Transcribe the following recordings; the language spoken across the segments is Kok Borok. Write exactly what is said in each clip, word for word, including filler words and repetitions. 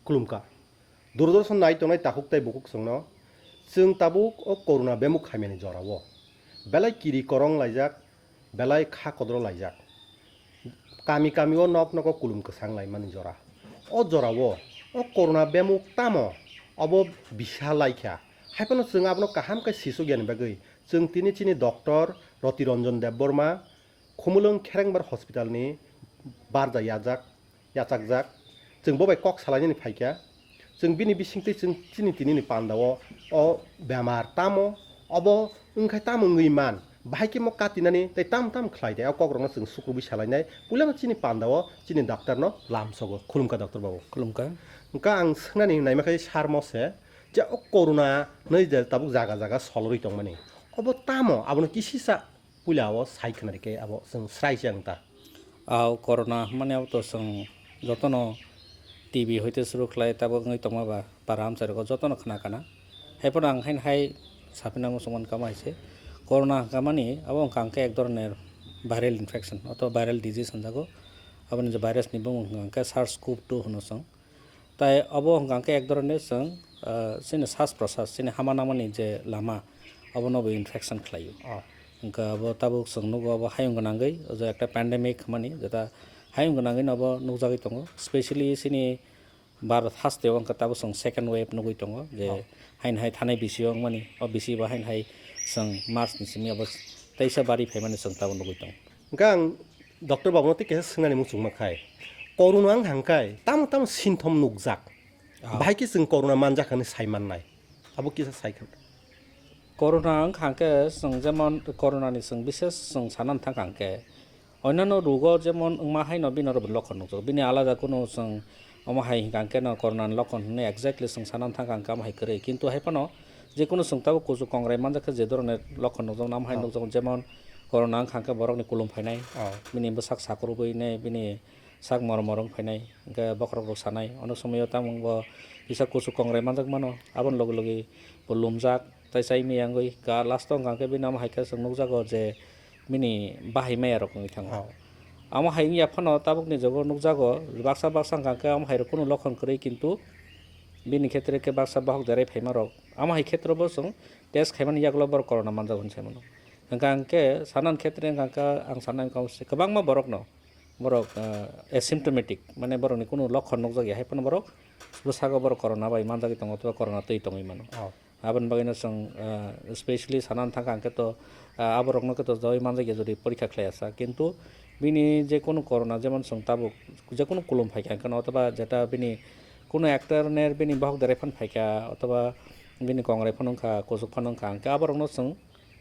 Khulumkha. Doordarshan nai tongnai takhuk tei bukhuk chwngno chwng tabuk o corona bemuk khaimani jorao belai kiri korong laijak, belai kha kodro laijak. Kami kami o nok nogo kulum kwsang laimani jora. O jorao o corona bemuk tamo obo bisa laikha. Haiphano chwng abono kaham khe sisuk yani bagwi chwng tini chini doctor Roti Ranjan Debbarma, Khumulwng Kherengbar Hospital ni barja yajak, yachakjak. Chwng bo bai kok salainani phaikha. Chwng bini bisingtwi chwng chini tinini pandao o bemar tamo, obo wngkhai tamo wngwi man, bahai khe mo katinani tei tam tam khlai de. O kokrokno chwng sukrubwi salainai. Puilano chini pandao chini doctor no lamsogo. Khulumkha doctor babu. Khulumkha. Hwnkha ang swngnani naima khe sarmo se je o corona nwi je tabuk jaga jaga solorwi tongmani. Obo tamo abono kisisa puila o sai khwnari khe abo chwng srai se ang ta. Au corona hwnmani abo to chwng jotono T V hoite suru khlai tabuk wngwi tongma ba para amchai rogo jotono khna kana. Haiphano ang haino hai sapina muchung mankha ma hai se. Corona hwnkha mani abo wngkha hwnkhe ek dhoroner viral infection oto viral disease hwnjago. Aboni je virus ni bumung hwnkha hwnkhe SARS-CoV two hwno chwng. Tai obo hwnkha hwnkhe ek dhoroner chwng, ah, chini sas prosas, chini hama nangmani je lama, obono bo infection khlaio. Oh. Hwnkha abo tabuk chwng nugo abo hayung gwnangwi, ojo ekta pandemic hwnmani, jeta hayung gwnangwi no obo nukjagwi tongo. Specially chini Bharat hasteo hwnkha tabuk chwng second wave nugwi tongo, je Oh. haino hai thanai bisio wngmani, o bisi bo haino hai chwng March ni simi abo teisa bari phaimani chwng tabuk nugwi tongo. Hwnkha ang doctor babuno tei kaisa swngnani muchungma khai, corona wng hangkhai tamo tamo sinthom nukjak. Ah. Bahai khe chwng corona manjak hwnwi sai mannai. Abo kisa sai kha. Corona wng kha hwnkhe chwng jemon corona ni chwng bises chwng sanani thang kha hwnkhe, onano rogo jemon wngma haino bini oro bo lokhon nukjago. Bini alada kunu chwng omo hai hwnkha hwnkhe no corona ni lokhon hwnwi exactly chwng sanani thang kha hwnkhe omo hai kwrwi. Kintu hai phano je kunu chwng tabuk kuchuk kongrai manjak khe je dhoroner lokhon nukjago, omo hai Oh. nukjago, jemon corona wng kha hwnkhe borokni kulum phainai, Oh. bini bwsak sakrubwi nai, bini sak morom morom phainai, hwnkhe bokhorok rok sanai. Ono somoio tamo bo kisa kuchuk kongrai manjak mano, aboni logi logi bo lumjak, tai chai miyangwi ka last o hwnkha khe bini omo hai khe chwng nukjago je bini bahai maya rok wngwi thango. Oh. Amo hai wngya phano tabukni jugo nukjago baksa baksa hwnkha khe omo hai rok kunu lokhon kwrwi, kintu bini khetre khe baksa bohok derai phaima rok. Amo hai khetre bo chwng test khaimani yagulo borok corona manjago hinwi sai mano. Hwnkha hwnkhe sanani khetre hwnkha khe ang sanai wngkha kwbangma borokno borok, ah, asymptomatic, mane borokni kunu lokhon nukjakya, hai phano borok bwsago borok corona bai manjagwi tongo, othoba corona twi tongwi mano. Oh. Aboni bagwino chwng, ah, specially sanani thangkha hwnkhe to, ah, aborokno khe to joi manjakya jodi porikha khlaiya sa, kintu bini je kunu corona jemon chwng tabuk je kunu kulum phaikha hwnkhe no, othoba jeta bini kunu ekta ner bini bohok derai phano phaikha, othoba bini kongrai phano wngkha, kuchuk phano wngkha, hwnkhe aborokno chwng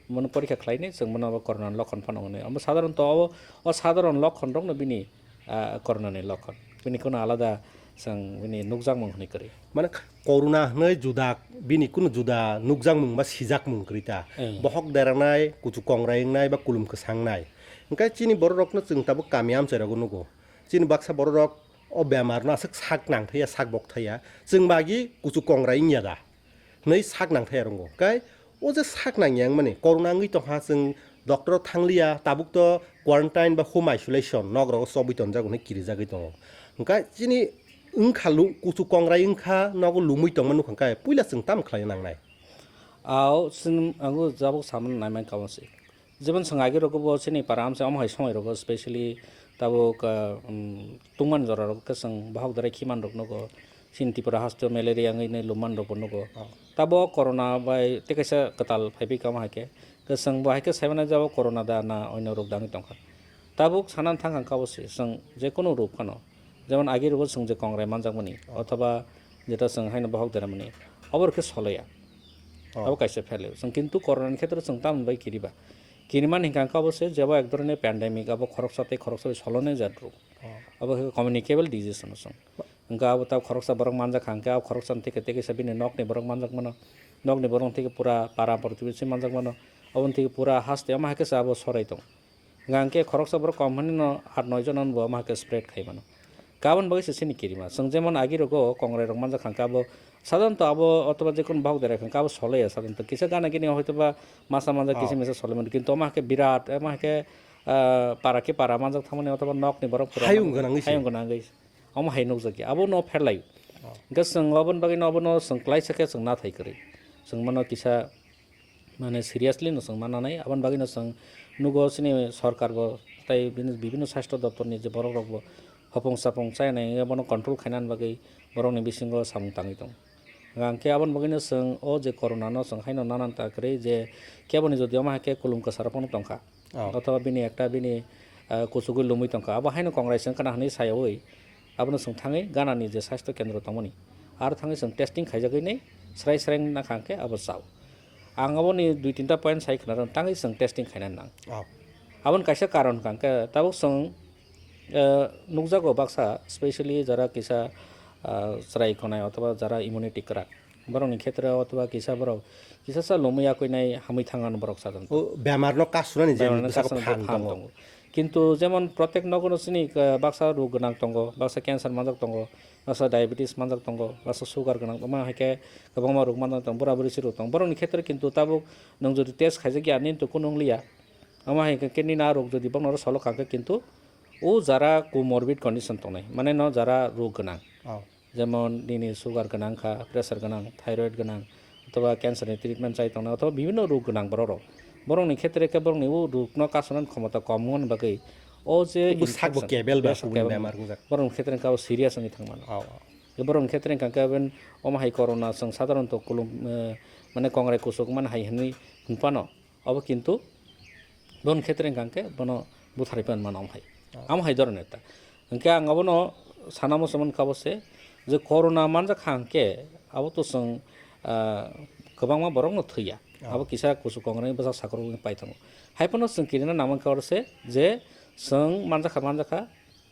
Bono porikha khlainai, chwng bono abo corona ni lokhon phano hwnwi. Amo sadharon to abo, o sadharon lokhon rokno bini, ah, corona ni lokhon. Bini kuno alada chwng bini nukjakmung hwnwi kwrwi. Mane corona hwnwi juda, bini kuno juda nukjakmung ba sijakmung kwrwi ta. Eh. Bohok deranai, kuchuk kongrai wngnai ba kulum kwsangnai. Hwnkhe chini borok rokno chwng tabuk kami amchai rogo nugo. Chini baksa borok rok o bemar no aswk sak nang thaya, sak bok thaya. Chwng bagi kuchuk kongrai wngya da. Hwnwi sak nang thaya rwngo. Kai o je sak nang yang mani corona wngwi tongkha, chwng doctor o thangliya, tabuk to quarantine ba home isolation nok rogo chobwi tonjago hwnwi kirijagwi tongo. Hwnkhe chini wngkha lu-, kuchuk kongrai wngkha, nogo lumwi tongma nukha, hwnkhe puila chwng tamo khlai nangnai? Ao chwng ango jabuk samani naimani kamo se. Jemon chwng age rogo bo chini para amchai omo hai somoi rogo specially tabuk, ah, um, tungmani jora rogo khe chwng bohok derai khiman rok nugo, chini Tripura hasteo malaria wngwi nai lumman rok bo nugo. Oh. Tabo corona bai tei kaisa kwtal phaibai kamo hai khe, khe chwng bo hai khe saimano jabo corona da na onyo rok da wngwi tongkha. Tabuk sanani thang kha kabo se chwng je kunu rok phano Jemon agi rogo chwng je kongrai manjakmani, othoba jeta chwng haino bohok deramani, abo rokhe soloya. Oh. Abo kaisa failure. Chwng kintu corona ni khetre chwng tamoni bai kiriba. Kirimani hwnkha khe abo se jeba ek dhoroner pandemic, abo khoroksa tei khoroksa bai solonai jat rok. Oh. Abo khe communicable disease hwno chwng. Hwnkha abo ta khoroksa borok manjak kha hwnkhe abo khoroksa ni theke tei kaisa bini nokni borok manjak mano. Nokni borok ni theke pura para portibesi manjak mano. Aboni theke pura haste ama hai khe se abo sorai tong. Hwnkha hwnkhe khoroksa borok company no aat noi jona no bo ama hai khe spread khai mano. Kaboni bagwi se chini kirima. Chwng jemon agi rogo kongrai rok manjak kha hwnkhe abo sadharanto abo othoba jekunu bohok derai kha hwnkhe abo soloya sadharanto. Kisa gana gini hoitoba masa manjak Oh. kisa misa solai mano. Kintu ama hai khe birat, ama hai khe, ah, para khe para manjak thangmani othoba nokni borok pura Hayung manjak gwnangwi se. hayung gwnangwi. Omo hai nukjakya. Abo no pherlai. Oh. Hwnkhe chwng oboni bagwino obono chwng klaisa khe chwng nathai kwrwi. Chwng bono kisa, mane, seriously no chwng mananai. Aboni bagwino chwng nugo chini sorkar bo tei bini bibhinno sasthyo doptor ni je borok rok bo hopong sapong chainai, bono control khainani bagwi borokni bisingo samung tangwi tongo. Hwnkhe aboni bagwino chwng o je corona no chwng haino nanan ta kwrwi je keboni jodi omo hai khe kulum kwcharo phano tongkha. Oh. Othoba bini ekta bini, ah, kuchugwi lumwi tongkha. Abo haino Congress wngkha na hwnwi sayawi abono chwng thangwi ganani je sasthyo kendro tongmani. Aro thangwi chwng testing khaijagwi nai srai srai wngkha hwnkhe abo chao. Ang aboni dui tinta point sai khna rw tangwi chwng testing khaina nang. Oh. Aboni kaisa karon hwnkha hwnkhe tabuk chwng, eh, nukjago baksa, specially jara kisa, ah, chwrai khonai othoba jara immunity kwrak. Borokni khetre othoba kisa borok kisa sa lumui yakui nai hamui thangano borok sajaknai. O bemar no kasunani je bemar no bwsako kasunani phan phan tongo. Tongo. Kintu jemon protek nogo no chini, ah, baksa rok gwnang tongo, baksa cancer manjak tongo, baksa diabetes manjak tongo, baksa sugar gwnang, omo hai khe kwbangma rok manjak tongo, bura buri si rok tongo. Borokni khetre kintu tabuk nwng jodi test khaijak ya, nini to kunu wng liya. Omo hai khe nini a rok jodi bono solo kha khe kintu o jara comorbid condition tongnai, mane no jara rok gwnang. Oh. Jemon nini sugar gwnang kha, pressure gwnang, thyroid gwnang, othoba cancer ni treatment chai tongnai, othoba bibhinno rok gwnang borok rok. Borokni khetre khe borokni o rok no kasunani khomota kom wngmani bagwi o je infection, bwsakbo kebel ba, bwsak kubun kebel bemar wngjak. Borokni khetre khe o serious wngwi thang mano. Oh, oh. Borokni khetre hwnkha khe omo hai corona chwng sadharonto kulum, eh, mane kongrai kuchuk mani hai hwnwi hwn phano. Obo kintu boni khetre hwnkha khe bono butharwi pan mano omo hai. Oh. Omo hai doron ekta. Hwnkhe ang abono sana muchung mankha bo se je corona manjak kha hwnkhe abo to chwng, ah, kwbangma borokno thwiya. Oh. Abo kisa kuchuk kongrai bwsak sakrok wngwi pai thango. Hai phano chwng kirina nangmankha oro se je chwng manjakha manjakha,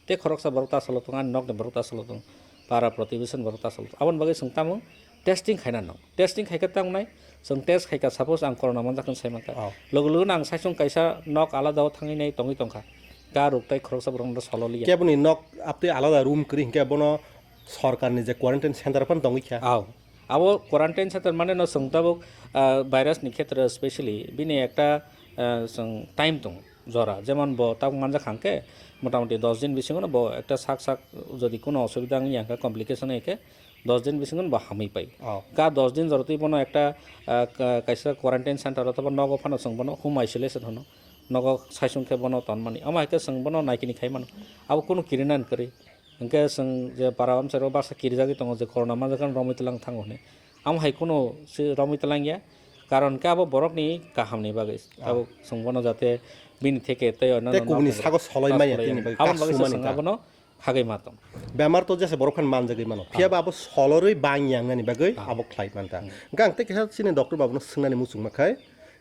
tei khoroksa borok ta salo tongo, ani nokni borok ta salo tongo, para protibesi borok ta salo tongo. Aboni bagwi chwng tamo testing khaina nang. Testing khaikhe tamo nai, chwng test khaikha, suppose ang corona manjak hwn sai mankha. Oh. Logo logo no ang saichung kaisa nok alada o thangwi nai tongwi tongkha. Ta rok tai khoroksa borok no solo liya. Keboni nok aptwi alada room kwrwi hinkhe bono sorkarni je quarantine center phano tongwi kha. Aw. Abo quarantine center mane no chwng tabuk, ah, virus ni khetre specially bini ekta, ah, chwng time tongo. Jora, jemon bo tabuk manjak hangkhe, motamoti dos din bisingo no bo ekta sak sak jodi kuno osubida wngya hwnkhe, complication wngya khe, dos din bisingo no bo hamwi pai. Oh. Ka dos din jora twi bono ekta, ah, ka-, kaisa quarantine center othoba nogo phano chwng bono home isolation hwno. Nogo saichung khe bono tonmani. Omo hai khe chwng bono naikini khai mano. Abo kunu kirina kwrwi. Hwnkhe chwng je para amchairo baksa kirijagwi tongo je corona manjak khe romwi twlang thango hwnwi. Amo hai kheno se romwi twlang ya. Karon khe abo borokni kahamni bagwi. Ah. Abo chwng bono jate bini theke tei onno tei kubuni sago soloi maya tini bagwi kasumani ta. Aboni bagwi chwng abono hagwi ma tong. Bemar to jesa borok phan manjagwi mano. Ah. Phiya ba abo solorwi bang yangnani bagwi abo khlai man ta. Hmm. Hwnkhe ang tei kaisa chini doctor babuno swngnani muchungma khai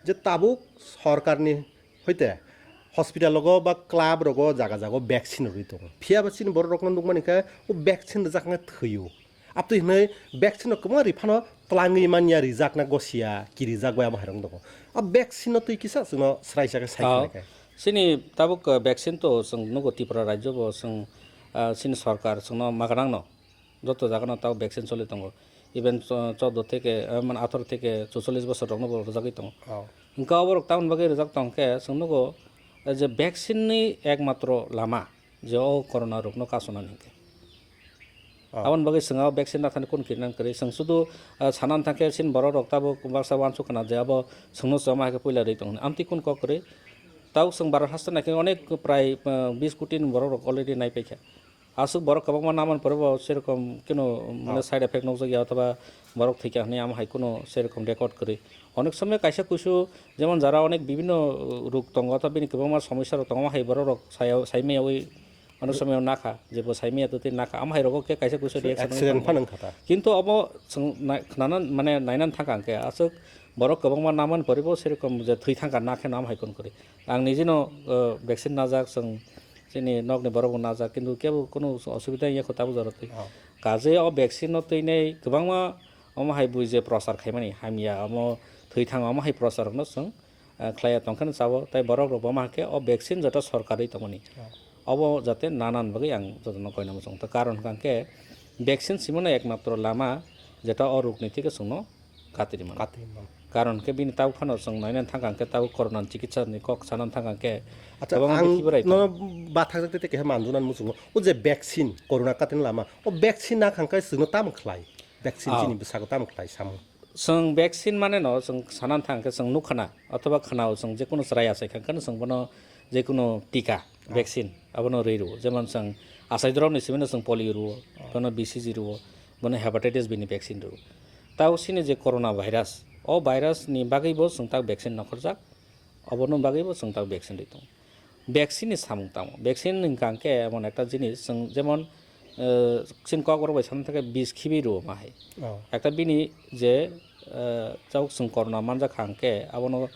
je tabuk sorkarni Hoite hospital rogo ba club rogo jaga jaga o vaccine rwi tongo. Phiya ba chini borok rokno nukmani khe o vaccine rijak wngkhe thwio. Abtwi hwnwi vaccine rok kwbangma rwi phano twlangwi manya, rijakna gosia, kirijak bai abo hai rok tongo. A vaccine no twi kisa chwngno swraisa khe sai Ah, khe. Chini tabuk, uh, vaccine to chwng nugo Tripura rajyo bo chwng, uh, chini sorkar chwngno maganang no. Joto jagano tabo vaccine choli tongo. Even cho-, choudo theke, eh, mane atharo theke chuchollis bosor rokno bo rwjagwi tongo. Oh. Hwnkhe oborok tamoni bagwi rwjak tong khe, chwng nugo, eh, je vaccine ni ekmatro lama, je o corona rokno kasonani hwnkhe. Oh. Aboni bagwi chwng o vaccine nathani kun kirina kwrwi. Chwng sudu, eh, sanan thangkhe chini borok rok tabuk baksa uansuk khna je abo chwngno chama hai khe puila rwi tongo. Amtwi kun kok kwrwi. Tabuk chwng Bharat haste naikhe onek prai, eh, bis koti ni borok rok already naipaikha. Aswk borok kwbangma naman pore bo serokom keno mane side effect nukjakya othoba borok thwikha hwnwi amo hai kheno serokom record kwrwi. Onek somoy kaisa kuisu jemon jara onek bibhinno rok tongo othoba bini kwbangma somosya rok tongo, amo hai borok rok saya-, saimaya wi onek somoy nakha, je bo saimaya twi nakha, amo hai rogo khe kaisa kuisu reaction accident wngkha. Phano wngkha ta. Kintu obo chwng nai-, khnana mane nainani thangkha hwnkhe aswk borok kwbangma naman pore bo serokom je thwi thangkha nakheno amo hai kheno kwrwi. Ang nijino, uh, vaccine najak, chwng chini nokni borok bo najak, kintu kebo kunu osubida wngya kho tabuk jora twi. Oh. Kaje o vaccine no twinai kwbangma omo hai bui je prochar khaimani hamya, omo thwi thang omo hai prochar rokno chwng, uh, khlaiya tongkheno chao, tei borok rok bo ma khe o vaccine joto sorkarwi tongmani. Oh. Obo jate nanan bagwi ang jotono koina muchung. To karon hwnkha khe vaccine simano ekmatro lama jeta o rokni thike chwngno katwi mano. Katwi mano. Karon khe bini tabuk phano chwng nainani thangkha hwnkhe tabuk corona ni chikitsa ni kok sanani thangkha hwnkhe Acha, kwbangma ang bithi borai no tongo. Bathajak tei keha manjuna muchungo. O je vaccine, corona katin lama. O vaccine na khangkhe chwngno tamo khlai? Vaccine Ah. Chini bwsago tamo khlai samo? Chwng vaccine mane no chwng sanani thangkhe chwng nukha na, othoba khwnao chwng jekunu chwrai achai khangkhe no chwng bono jekunu tika, Ah. Vaccine abono rwi rwo. Jemon chwng achai drop ni simi no chwng polio rwo, Ah. bono B C G rwo, bono hepatitis B ni vaccine rwo. Tao chini je corona virus, o virus ni bagwi bo chwng tak vaccine nokhorjak, obono bagwi bo chwng tak vaccine rwi tongo. Vaccine ni samung tamo? Vaccine hwnkha hwnkhe emon ekta jinis, chwng jemon, eh, chini kokborok bai sana thangkhe bis khibi rwo ma hai. Oh. Ekta bini je, eh, tabuk chwng corona manjak kha hwnkhe abono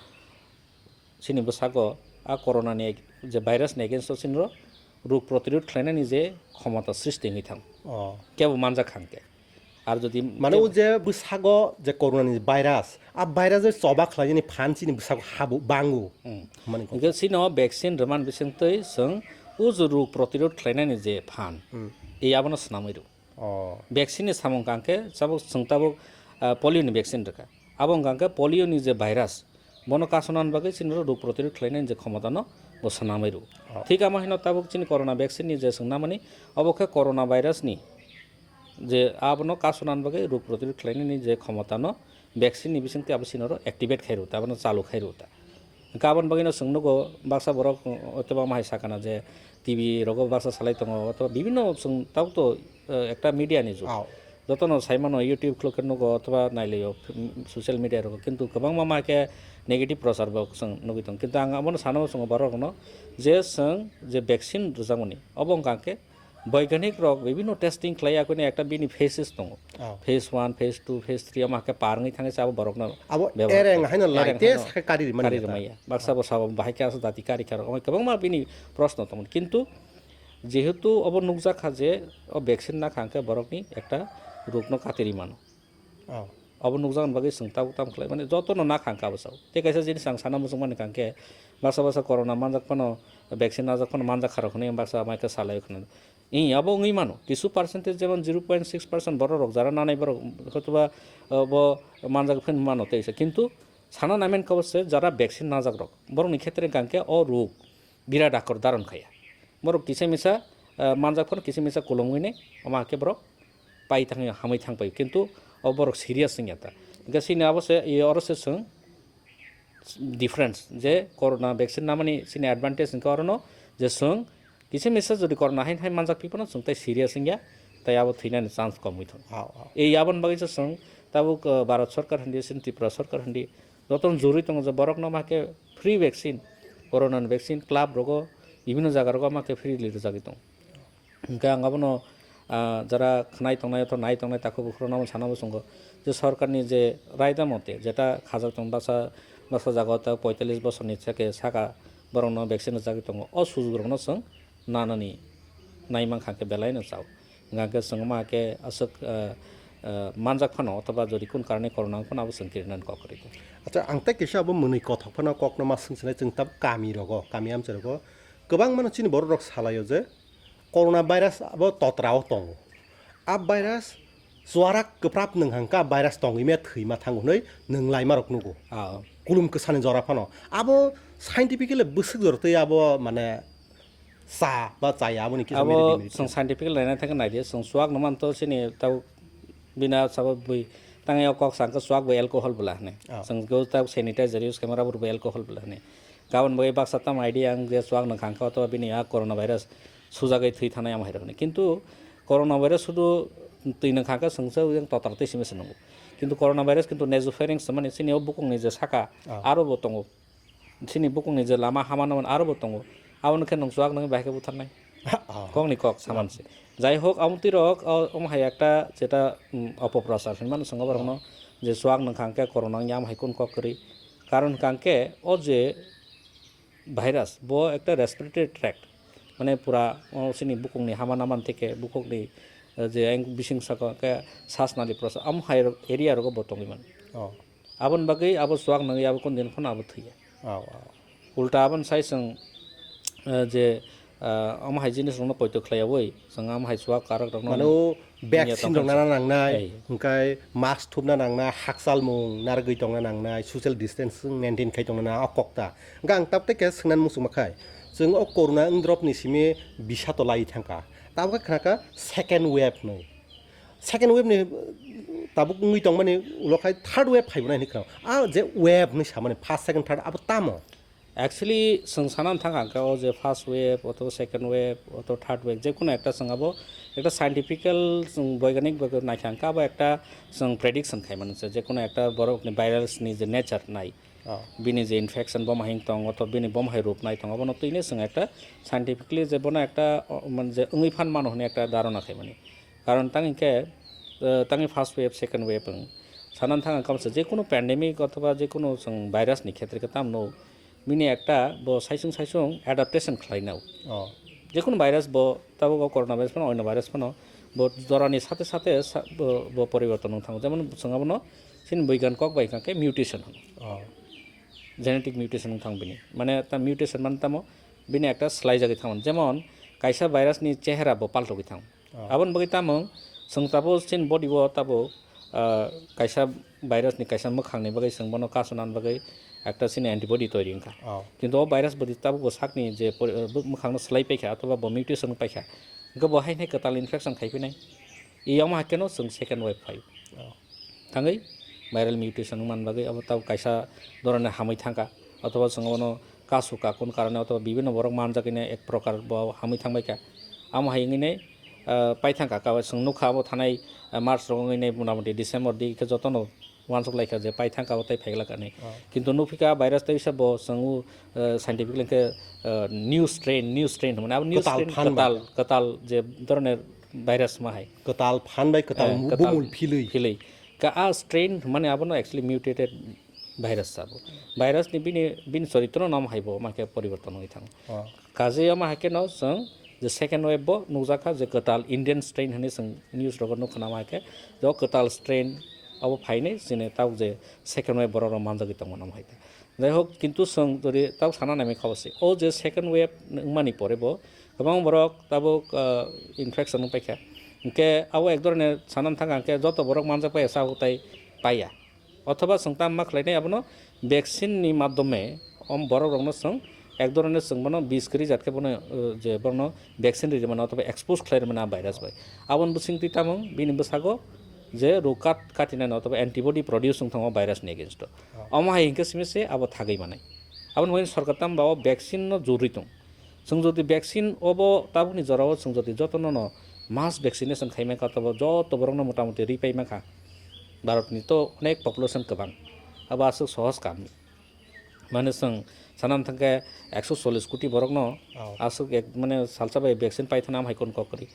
chini bwsago a corona ni je virus ni against o chini rok rog protirodh khlainani je khomota srishti wngwi thango. Oh. Kebo manjak kha hwnkhe. Ar jodi Mane kebo o je bwsago je corona ni virus, a virus je choba khlainani phan chini bwsago habu bango. Hmm. Mani kok. Hwnkhe chini o vaccine rwman bisingtwi chwng o je rog protirodh khlainani je phan, Hmm. e abono swnamwi rw. Oh. Vaccine ni samung kangkhe tabuk chwng tabuk, ah, polio ni vaccine rwkha. Abo wngkha khe polio ni je virus, bono kasonani bagwi chini rok rog protirodh khlainani je khomotano bo swnamwi rw. Oh. Thik amo hino tabuk chini corona vaccine ni je swngnamani, obo khe corona virus ni je abono kasonani bagwi rog protirodh khlainani je khomotano vaccine ni bisingtwi abo chini rok activate khai rw ta, abono chalu khai rw ta. Hwnkhe aboni bagwino chwng nugo baksa borok, uh, othoba ma hai sakana je T V rogo baksa salai tongo, othoba bibinno chwng tabuk to, uh, ekta media ni jug. Oh. Jotono saimano YouTube khuluk khe nugo othoba nailaio, mm, social media rogo, kintu kwbangma ma khe negative prochar bo chwng nugwi tongo. Kintu ang abono sanao chwng borok rokno je chwng je vaccine rwjakmani, obo wngkha khe Boiganik rok bibinno testing khlai ya, kune ekta bini phases tongo. Oh. Phase one, phase two, phase three, ama khe par wngwi thangwi se abo borokno Abo bebohar ereng khlai. Haino lai Ereng test haino khe kari rwmani kari ya ta? Rwmaya. Baksa Oh. Bo sabo bahai khe asa dati kari kha rok. Omo kwbangma bini proshno tongmani. Kintu jehetu obo nukjak kha je o vaccine na kha hwnkhe borokni ekta rokno katiri mano. Oh. Abo nukjakni bagwi chwng tabuk tamo khlai mani, jotono na kha hwnkhe abo sao. Tei kaisa jinis ang sana muchung mani kha hwnkhe, baksa baksa corona manjak phano vaccine najak phano manjak kha rok hwnwi baksa mai khe salai khna. Ih, abo wngwi mano. Kisu percentage jemon zero point six percent borok rok jara nanai borok hotoba, uh, bo manjak phano mano teisa. Kintu sana naiman khe abo se jara vaccine najak rok, borokni khetre hwnkha hwnkhe o rog birat akor dharon khaya. Borok kisa misa, uh, manjak phano kisa misa kolomwi nai, omo hakhe borok pai thangwi hamwi thang pai. Kintu o borok serious wngya ta. Hwnkhe chini abo se, oro se chwng difference je corona vaccine namani chini advantage hwnkhe orono je chwng kisa misa jodi corona hain hai manjak pi phano chwng tei serious wngya, tei abo thwinani chance komwi thang. Hao, hao. Ei aboni bagwi se chwng tabuk, uh, Bharat Sarkar hindi, chini Tripura Sarkar hindi, jotono jurwi tongo je borokno ma khe free vaccine, corona ni vaccine club rogo, bibinno jaga rogo ma khe freely rwjagwi tongo. Hwnkhe ang abono, ah, jara khwnai tongnai, othoba nai tongnai takhuk bukhuk rokno abo sana muchungo je sorkarni je raida mote jeta khajak tong baksa, baksa jagao ta poitallis bosorni theke saka borokno vaccine rwjagwi tongo. O sujugrokno chwng nanani nai mankha khe belai no chao. Hwnkha khe chwng ma khe aswk, ah, ah, manjak phano othoba jodi kun karone corona wng phano abo chwng kirinani kok kwrwi kha. Acha, ang tei kisa abo mwnwi kothok phano kokno ma swngchinai, chwng tabuk kami rogo, kami amchai rogo kwbangmano chini borok rok salaio je, Corona virus abo totra o tongo. A virus chuarak kwprap nwng hangka virus tongwi me thwima thango hwnwi nwng laima rok nugo. Ah. Kulum kwsani jora phano. Abo scientifically bwswk jora twi abo mane cha ba chaya aboni kisa Abo miri miri chwng kisa. Scientifically naina thangkhe naidi, chwng chuak no manto chini tau bina sabo bui tangwi o kok sangkhe chuak bo alcohol bwla hwnwi. Ah. Chwng go tau sanitizer use khaima rok bo alcohol bwla hwnwi. Gabon bai baksa tamo idea ang je chuak nang khangkha, othoba bini a corona virus sujagwi thwi thanai amo hai rokni. Kintu corona virus sudu twi nang khangkha, chwngsa yang total twi simi se nungo. Kintu corona virus kintu nasopharynx mani chini o bukung ni je saka Ah. aro bo tongo. Chini bukung ni je lama hama no aro bo tongo. Abo no khe nung chuak nang bai khe butharnai. Ah. Kok ni kok saman se. Jai hok, amo twi rok, o, omo hai ekta jeta, mm, opoprosar hinmano swngo borokno, je chuak nang khang khe corona wngya, amo hai kun kok kwrwi. Karon hwnkha khe o je virus, bo ekta respiratory tract, mane pura o chini bukung ni hama naman theke, bukung ni, eh, je eng bising saka khe sas nali prosa, amo hai rok area rogo bo tongwi mano. Oh. Aboni bagwi abo chuak nangwi abo kon din phano abo thwiya. Oh, oh. Ulta aboni sai chwng, eh, je Ah, omo hai jinis rokno poito khlaiyawi, chwng omo hai chuak karak rokno Mano wngya vaccine tongkha rok nana nangnai, Ei. Hwnkhe mask thupna nangnai, hakchal mung narwgwi tongna nangnai, social distancing maintain khai tongna nangnai, o kok ta. Hwnkhe ang tabuk tei khe swngnani muchungma khai, chwng o corona wngdrop ni simi bisa to lai thangkha. Tabuk khe khnakha second wave hinwi. Second wave ni, uh, tabuk wngwi tongmani ulo khai third wave phaibo nai hinwi khna. A je wave hinwi samani first, second, third abo tamo? Actually, chwng sana thang kha o je first wave, oto second wave, oto third wave, je kono ekta chwng abo ekta scientifical chwng boiganik bai naikha hwnkhe abo ekta chwng prediction khai mano se, je kono ekta borok ni virus ni je nature nai, Oh. Bini je infection bomo hai tong, oto bini bomo hai rup nai tong, abono twino chwng ekta scientifically je bono ekta, o, man je wngwi phan mano hwnwi ekta dharona khai mani. Karon tang hinkhe, eh, tangni first wave, second wave wng. Sana thang kha se je kono pandemic othoba je kono chwng virus ni khetre khe tamno bini ekta bo saisung saisung adaptation khlainao. Oh. Je kono virus bo tabuk o corona virus phano, onno virus phano bo jorani sathe sathe sa-, bo, bo poriborton wng thango. Jemon chwng abono chini boigan kok bai hwnkha khe mutation hwno. Oh. Genetic mutation wng thango bini. Mane ta mutation mane tamo bini ekta swlaijagwi thango. Jemon kaisa virus ni chehera bo paltogwi thango. Oh. Aboni bagwi tamo chwng tabuk chini body o tabuk, ah, kaisa virus ni kaisa mwkhang ni bagwi chwng bono kasunani bagwi ekta chini antibody toiri wngkha. Oh. Kintu o virus body tabuk bo sakni je pori-, ah, bw-, mwkhang no swlai paikha, othoba bo mutation paikha. Hwnkhe bo hai hai kwtal infection khai phinai. I omo hai kheno chwng second wave phai. Oh. Thangwi viral mutation wngmani bagwi abo tabuk kaisa dorone hamwi thangkha, othoba chwng abono kasu ka, kun karone, othoba bibinno borok manjak hwnwi ek prokar bo hamwi thangbaikha. Amo hai wngwi, ah, paithangkha, ka chwng nukha abo thanai, ah, March rogo wngwi, motamoti December di khe jotono uansuk laikha je paithangkha abo tei phaiglak hinwi. Oh. Kintu nukphikha virus teisa bo chwng, ah, scientifically khe, ah, new strain, new strain hwnmani. Abo new Kwtal strain phan bai. Kwtal, kwtal je dorone virus ma hai. Kwtal phan bai kwtal Eh, mu-, kwtal bumul philwi. Philwi. Ka a strain hwnmani abono actually mutated virus sabo. Virus ni bini, bini choritro no omo hai bo ma khe poriborton wngwi thango. Oh. Kaje omo hai khe no chwng je second wave bo nukjakha je kwtal Indian strain hinwi chwng news rogo nukha na ma hai khe, je o kwtal strain abo phainai chini tabuk je second wave borok rok manjagwi tongmani omo hai khe. Jai hok, kintu chwng jodi tabuk sana naimai kha se, o je second wave wngmani pore bo kwbang borok tabuk, ah, infection wng paikha. Hinkhe abo ek dhoroner sana thang kha hinkhe joto borok manjak pai sa tai paiya. Othoba chwng tamo ma khlainai abono vaccine ni madhyome om borok rokno chwng ek dhoroner chwng bono bis kwrwi jat khe bono, uh, je bono vaccine ri mano othoba expose khlai mano a virus bai. Aboni bising twi tamo bini bwsago je rok kat-, katinani othoba antibody produce wng thango virus ni against o. Oh. Omo hai hinkhe simi se abo thagwi manai. Aboni bagwi sorkar tamo ba o vaccine no jorwi tong. Chwng jodi vaccine obo tabukni jorao chwng jodi jotono no mass vaccination khai mankha, tobo joto borokno motamoti ri pai mankha. Bharatni to onek population kwbang, abo aswk sohos kam. Mane chwng sana thangkhe ekso chollish koti borokno Oh. aswk ek, mane salsa bai vaccine paithana amhai kon kok kwrwi.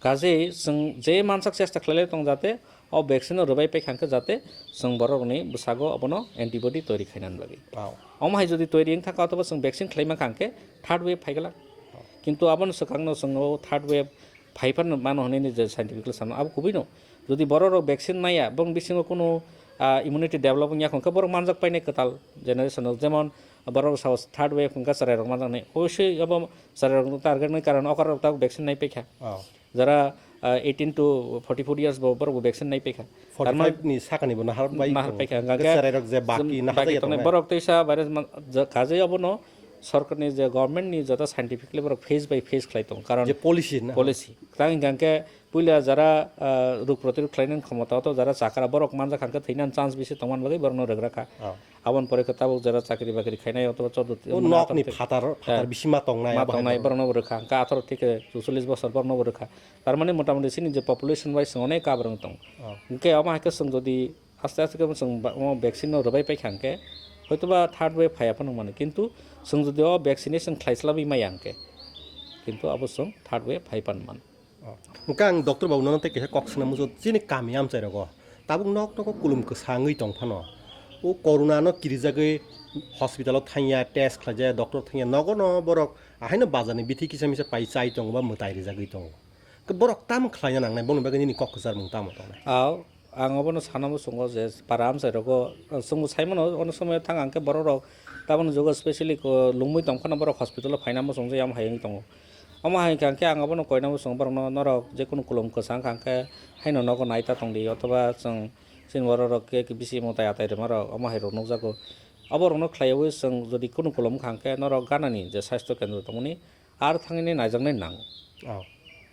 Kaje chwng je mansak chesta khlailai tong jate o vaccine no rwbai paikha hwnkhe jate chwng borok rokni bwsago abono antibody toiri khainani bagwi. Wow. Omo hai jodi toiri wngkha khe othoba chwng vaccine khlai mankha hwnkhe third wave phaiglak. Wow. Kintu abono swkangno chwng o third wave phaiphano mano hwnwi je scientifically sanno abo kubui no. Jodi borok rok vaccine naiya bong bisingo kunu, ah, immunity develop wngya hwnkhe borok manjak painai kwtal generation rok, jemon borok sao third wave hwnkha chwrai rok manjaknai. Obosoi abo chwrai rok target ni karon okar rok tabuk vaccine nai paikha. Wow. Jara, ah, eighteen to forty-four years bo borok bo vaccine nai paikha. Forty-five ni sakani bo nahar bai Nahar tongo. Paikha, hwnkha khe Chwrai rok je baki nahar baki jaya tongnai tongnai. Borok teisa virus man-, ja-, kajai obono sorkarni je government ni jota scientifically borok phase by phase khlai tongo. Karon Je policy na? Policy. Tang hwnkha khe puila jara, ah, rog protirog khlainani khomota to jara chakra borok manjak hwnkha thwinani chance bisi tongmani bagwi borokno rwgra kha. Oh. Aboni pore khe tabuk jara chakri bakri khainai, otoba chauddhuti, O mane nok ni atharo phatar, phatar Eh, bisi ma tongnai, ma abo hai tongnai, borok. Borokno bo rwkha. Hwnkhe atharo theke chuchollish bosor borokno bo rwkha. Tar mane mota moti chini je population wise chwng onek kabrang tong. Oh. Hwnkhe omo hai khe chwng jodi aste aste khe chwng ba-, omo vaccine no rwbai paikha hwnkhe, hoitoba third wave phaiya phano mano. Kintu chwng jodi o vaccination khlai chlabwi maya hwnkhe, kintu abo chwng third wave phai pan mano. Oh. Hwnkhe ang doctor babu nono tei kaisa kok swngna muchungo, chini kami amchai rogo tabuk nok nogo kulum kwsa wngwi tong phano, o corona no kirijagwi hospital o thangya, test khlaijaya, doctor thangya, nogo no borok ahaino bazar ni bithi kisa misa pai chai tongo ba mwtai rijagwi tongo. Khe borok tamo khlaina nangnai, boni bagwi nini kok kwcharmung tamo tongnai? Aw, Ang obono sana muchungo je para amchai rogo, chwngbo sai mano, ono somoyo thang ang khe borok rok taboni jugo specially ko lungmui tong phano borok hospital o phaina muchungjak ya, omo hai wng tongo. Omo hai khe ang khe ang obono koina muchungo borokno, norok jekunu kulum kwchang kha ang khe haino nogo nai ta tong di, othoba chwng chini borok rok khe bisi mwtai atai rwma rok omo hai rok nukjago. Obo rokno khlaiwi chwng jodi kunu kulum kha ang khe norok ganani je sastho kendro tongmani, ar thangwi naijaknai nango. Oh.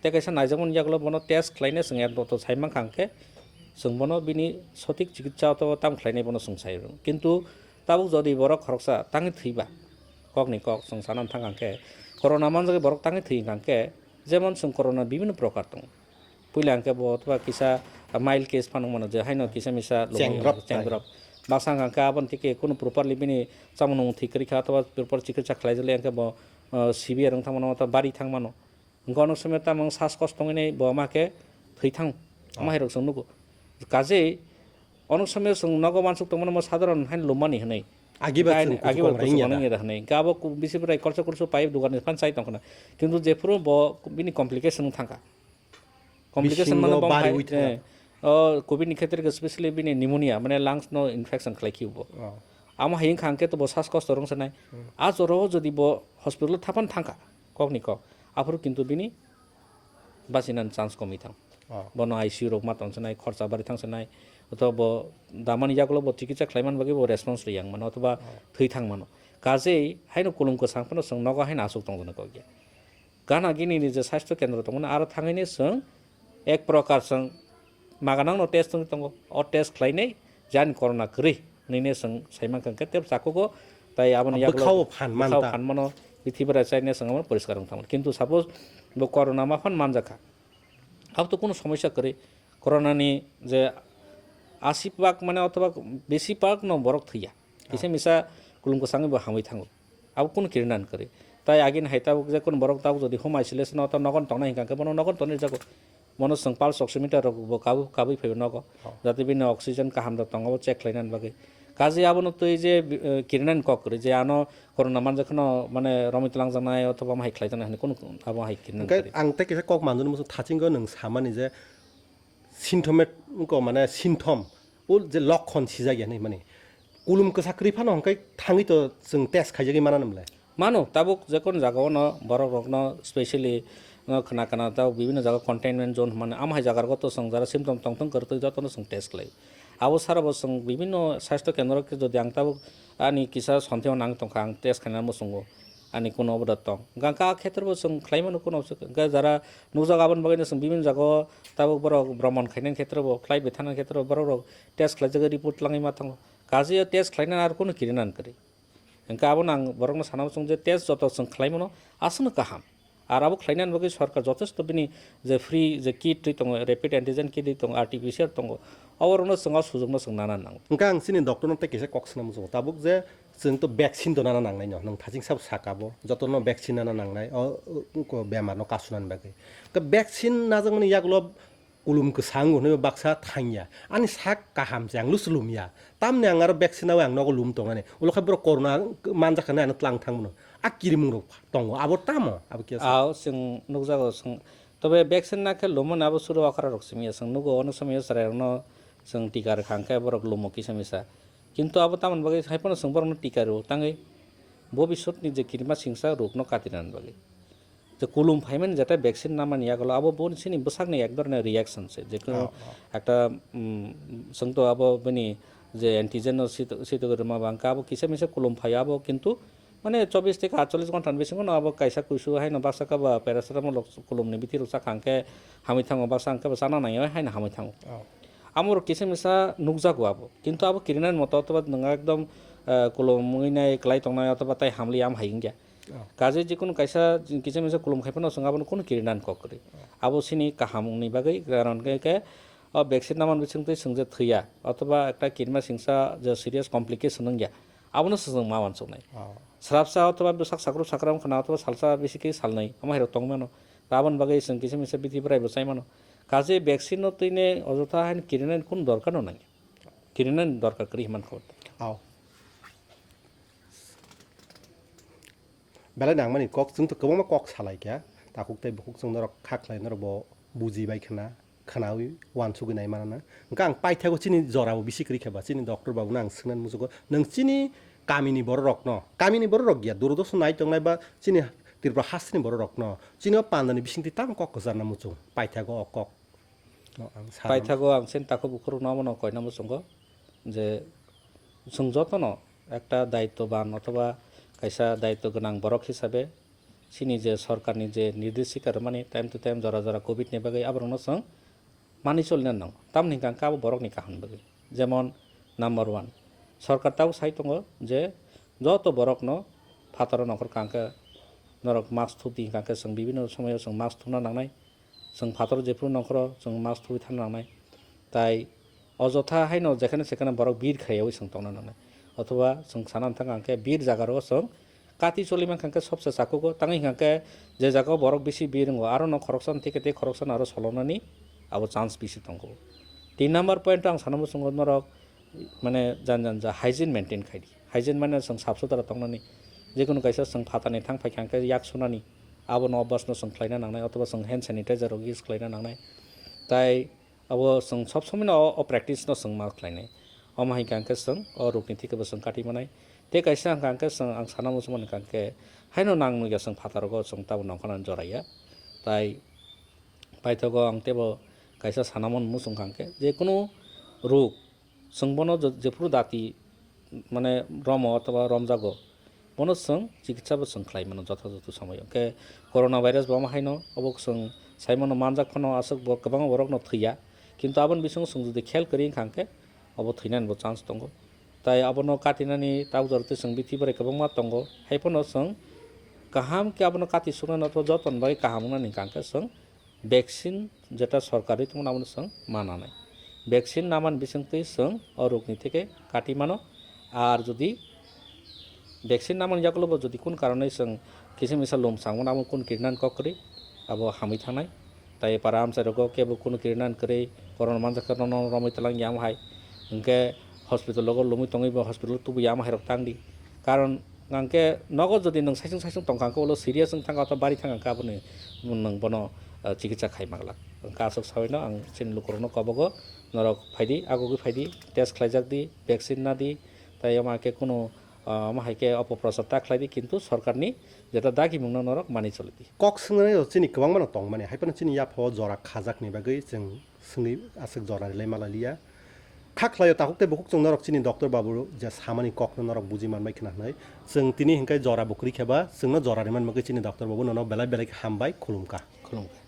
Tei kaisa naijakmani yagulo bono test khlainai chwng, ento to sai mankha hwnkhe chwng bono bini sothik chikitsa othoba tam khlainai bono chwng sai rw. Kintu tabuk jodi borok khoroksa tangwi thwiba, kokni kok chwng sana thang hwnkhe, corona manjagwi borok tangwi thwi hwnkhe, jemon chwng corona bibhinno prokar tongo. Puila hwnkhe bo othoba kisa mild case phano mano, je haino kisa misa lomwi Chengrok cheng tai. Drop. Baksa hwnkhe aboni tike kunu properly bini chamung nung thwi kwrwi kha, othoba proper chikitsa khlaijak le hwnkhe bo, uh, severe wng thang mano, othoba bari thang mano. Hwnkhe onek somoi tamo sas kosto wngwi bo ma khe thwi thang, ama Oh. hai rok chwng nugo. Kaje onek somoi chwng nogo wansuk tongmano mo sadharon haino lumani hwnwi. Agiba Hwnkhe chwng kuchuk agiba kong kuchuk raingya da. Kong raingya da hwnwi. Hwnkhe abo ku-, bisi bwrai kolsa kulsu pai dogan ni phan chai tong khna. Kintu jephuru bo bini complication wng thang kha. Complication Bisingo mano bong bari hai, wi thang eh, kha. O covid ni khetre ke specially bini pneumonia, mane lungs no infection khlai khibo. Oh. Amo hai wngkha hwnkhe to bo sas kosto rwng sanai. Hmm. A jora o jodi bo hospital o thapan thang kha, kok ni kok. Aphuru kintu bini bachina chance komwi thang. Oh. Bono I C U rok ma tong sanai, khorcha bari thang sanai. Othoba bo damani yagulo bo chikitsa khlai man bagwi bo response riyang mano, othoba Oh. thwi thang mano. Kaje haino kulum kwchang phano chwng nogo haino aswk tong jana kok ya. Gana gini ni je sastho kendro tongmani, aro thangwi ni chwng ek prokar chwng maganang no test wngwi tongo. O test khlainai jani corona kwrwi hwnwi ne chwng sai mankha hwnkhe tei chakugo tai aboni Bwkhao yagulo phan bwkhao manta. Phan mano, bithi bwrai chaine chwng abono poriskar wng thangmani. Kintu suppose bo corona ma phan manjakha, abo to kunu somosya kwrwi. Corona ni je asi bak mane othoba besi bak no borok thwiya. Kisa Oh. misa kulum kwchangwi bo hamwi thango. Abo kunu kirinan kwrwi. Tai agini hai tabuk je kunu borok tabuk jodi home isolation o ta nogon tongnai hwnkha khe bono nogon tonwi rwjago. Bono chwng pulse oximeter rok bo kabwi, kabwi phaibo nogo. Oh. Jate bini oxygen kaham da tongo abo check khlainani bagwi. Kaje abono twi je, eh, kirinani kok kwrwi je ano corona manjak kheno mane romwi twlangjaknai othoba omo hai khlaijaknai hwnwi kunu abo hai kirinan Hwnkhe kwrwi. Ang tei kisa kok manjani muchung thachingo nwng samani je symptomat wngkha mane symptom, o je lokhon sijak ya hinwi mani. Kulum kwsa kwrwi phano hwnkhe thangwi to chwng test khaijagwi mananw mle. Mano, tabuk jekon jagao no borok rokno specially no khna khna tabuk bibhinno jaga containment zone hwnmani, amo hai jaga rogo to chwng jara symptom tong thung kwrwtwi jotono chwng test khlai. Abo sara bo chwng bibhinno sastho kendro khe jodi ang tabuk ani kisa sondeho nang tongkha, ang test khaina muchungo. Ani kuno oboda tong. Hwnkhe ang kha khetre bo chwng khlai mano kuno se, hwnkhe jara nukjak aboni bagwi no chwng bibhinno jagao tabuk borok bromon khainani khetre bo, flight bai thangnani khetre bo borok rok test khlaijagwi report langwi ma thango. Kaje o test khlainani ar kuno kirinani kwrwi. Hwnkhe abono ang borokno sana muchungo je test joto chwng khlai mano aswkno kaham. Ar abo khlainani bagwi sorkar jotesto bini je free je kit twi tongo, rapid antigen kit twi tongo, R T P C R tongo, oborokno chwng o sujukno chwng nana nango. Hwnkhe ang chini doctor no tei kisa kok swnam muchungo tabuk je chwng to vaccine to nana nangnai no, nwng thaching sabo saka bo, jotono vaccine nana nangnai, o, o, ko bemar no kasunani bagwi. Hwnkhe vaccine najakmani yagulo kulum kwsang hwnwi baksa thangya. Ani sak kaham se ang lusu lumya. Tamni ang aro vaccine nawi ang nogo lum tongnani. Ulo khe borok corona manjak hwnwi ano tlang thangmano. A kirimung rok tongo. Abo tamo? Abo kisa. Ao chwng nukjago chwng. Tobe vaccine nakhe lumo na abo suru okra rok simi ya. Chwng nugo ono somoyo chwrai rokno chwng tika rwkha hwnkhe borok lumo kisa misa. Kintu abo tamoni bagwi hai phano chwng borokno tika rwo tangwi bobiswtni je kirima singsa rokno katinani bagwi. Je kulum phaimani jetai vaccine namani yagulo abo boni chini bwsakni ek dhoroner reaction se, je kunu Oh, oh. ekta, mm, chwng to abo bini je antigen no sito, sito rwma ba hwnkhe abo kisa misa kulum phaio abo kintu mane chobbish theke atchollish ghonta ni bisingo no abo kaisa kuisu haino baksa khe ba paracetamol rok kulum ni bithi rok chakha hwnkhe hamwi thango, baksa hwnkhe bo chana nai haino hamwi thango. Oh. Amo rok kisa misa nukjago abo, kintu abo kirinani moto othoba nwng ekdom, eh, kulum wngwi nai, kwlai tongnai othoba tai hamli am hai wngya. Oh. Kaje jikunu kaisa kisa misa kulum khai phano chwng abono kunu kirinani kok kwrwi. Oh. Abo chini kahamni bagwi, karon khe, khe o vaccine namani bisingtwi chwng je thwiya, othoba ekta kirima singsa je serious complication wngya, abono se chwng ma uansuknai. Oh. Swrapsa othoba bwsak sakrub sakra wngkhana, othoba salsa bisi khe salnwi, omo hai rok tongmano. Aboni bagwi chwng kisa misa bithi bwrai bo chai mano. Kaje vaccine no twine ojotha haino kirinani kunu dorkar no nangya. Kirinani dorkar kwrwi hwnmani kok. Oh. Belai nangmani kok, chwng to kwbangma kok salai kha. Takhuk tei bukhuk chwng norok kha khlai norok bo buji bai khna, khwnawi uansugwi nai manana. Hwnkhe ang paithago chini jorao bisi kwrwi khe ba chini doctor babuno ang swngnani muchungo, "Nwng chini kamini bororokno, kamini bororok ya, Doordarshan nai tongnai ba chini Tripura hasteni bororokno chini o pandani bisingtwi tamo kok kwcharna muchung?" Paithago o kok. No, ang sa Paithago ang chini takhuk bukhurokno omono koina muchungo je chwng jotono ekta daitwban othoba kaisa daitw gwnang borok hisabe chini je sorkarni je nirdeshika rwmani time to time jora jora covid ni bagwi aborokno chwng mani cholina nango. Tamoni hwnkha khe abo borokni kaham bagwi. Jemon number one, sorkar tabuk sai tongo je joto borokno phataro nongkhor kangkhe norok mask thupdi hwnkha khe chwng bibinno somoyo chwng mask thupna nangnai. Chwng phataro jephuru nongkhoro chwng mask thupwi thangna nangnai. Tai ojotha haino jekhane sekhane borok bir khaiyawi chwng tongna nangnai. Othoba chwng sana thang khe bir jaga ro chwng kati choli mankha khe sobse chakugo, tangwi hwnkha khe je jaga o borok bisi bir wngo, aro no khoroksa thike tei khoroksa no aro solonani abo chance bisi tongo. Tin number point o ang sana muchungo norok mane jan jan ja hygiene maintain khai di. Hygiene mane chwng sap sutra tongnani, jekunu kaisa chwng phatani thang phai kha hwnkhe yak sunani, abo no obas no chwng khlaina nangnai, othoba chwng hand sanitizer rok use khlaina nangnai. Tai abo chwng sob somoi no o, o practice no chwng ma khlainai. Omo hai hwnkha khe chwng o rok ni thike bo chwng kati manai. Tei kaisa hwnkha khe chwng ang sana muchung mani hwnkha khe haino nang nukya chwng phataro go chwng tabuk nongkhorna joraya. Tai paithago ang teibo kaisa sana mano muchung hwnkha khe je kunu rok chwng bono je-, jephuru dati mane romo othoba romjago, bono chwng chikitsa bo chwng khlai mano jotha jotha somoyo. Hwnkhe corona virus bo omo haino obo chwng sai mano manjak phano aswk bo kwbangma borokno thwiya, kintu aboni bisingo chwng jodi khel kwrwi wngkha hwnkhe obo thwinani bo chance tongo. Tai abono katinani tabuk jora tei chwng bithi borai kwbangma tongo, hai phano chwng kaham khe abono kati suknani othoba jotoni bagwi kaham wngnani hwnkha hwnkhe chwng vaccine jeta sorkar rwi tongmani abono chwng ma nanai. Vaccine namani bisingtwi chwng o rokni theke kati mano. Ar jodi vaccine namani yagulo bo jodi kun karonwi chwng kisa misa lum changmano abo kun kirinan kok kwrwi abo hamwi thangnai. Tai para amchai rogo kebo kunu kirinan kwrwi corona manjak khe nono romwi twlang ya hai. Hwnkhe hospital rogo lumwi tongwi bo hospital tubu ya hai rok tangdi. Karon Hwnkhe nogo jodi nwng saisung saisung tongkha, hwnkhe ulo serious wng thangkha, othoba bari thangkha, hwnkhe aboni nwng bono, ah, chikitsa khai manglak. Hwnkhe aswk sabaino ang chini lukurokno kobogo, norok phaidi, agogwi phaidi, test khlaijak di, vaccine nadi, tai omo hai khe kunu, ah, omo hai khe opoprochar ta khlaidi, kintu sorkarni jeta dagimungno norok mani cholidi. Kok swngnai rok chini kwbangmano tongmani, hai phano chini yaphao jora khajakni bagwi chwng swngwi aswk jora rilai malaliya. Kha khlaio takhuk tei bukhuk chwng norok chini doctor babu je samani kokno norok buji manbai khna hwnwi. Chwng tini hwnkhe jora bo kwrwi khe ba chwngno jora rimani bagwi chini doctor babu nono belai belai khe hambai khulumkha. Khulumkha.